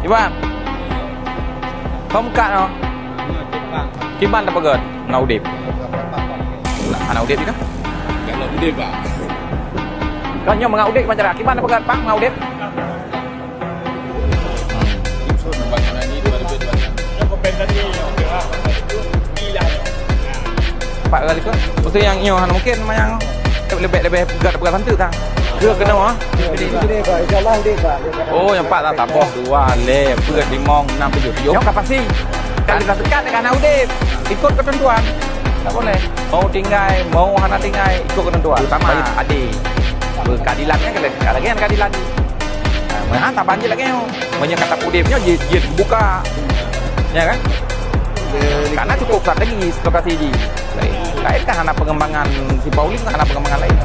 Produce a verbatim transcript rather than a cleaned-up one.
Iban. Kau muka no. Kiban dah pegat. Nggak udip. Nah, anak udip itu. Kalau udip, Pak. Kau nyoe mengaudit macam mana? Kiban dah pegat, Pak, mengaudit. Pak kali tu. Betul yang nyoe hana mungkin yang lebih lebih pegat pegat santu kan. Dia kena ah. Insya Allah dia, Pak. Oh, yang empat lah, tambah dua, leh, empat, lima, enam, tujuh. Tujuh. Yang kapasi. Kalau dah dekat dengan udip, ikut ketentuan. Tak boleh. Mau tinggai, mau hana tinggai, ikut ketentuan. Sama. Baik. Adil. Keadilannya kalau lagi kan keadilan. Nah, mana tak banjir lagi. Meunyoe kata udip nyoe jeuet, jeuet buka. Ya kan? Karena cukup strategis lokasi jih. Lain. Lain kan anak pengembangan Simpang Ulim kan anak pengembangan lain.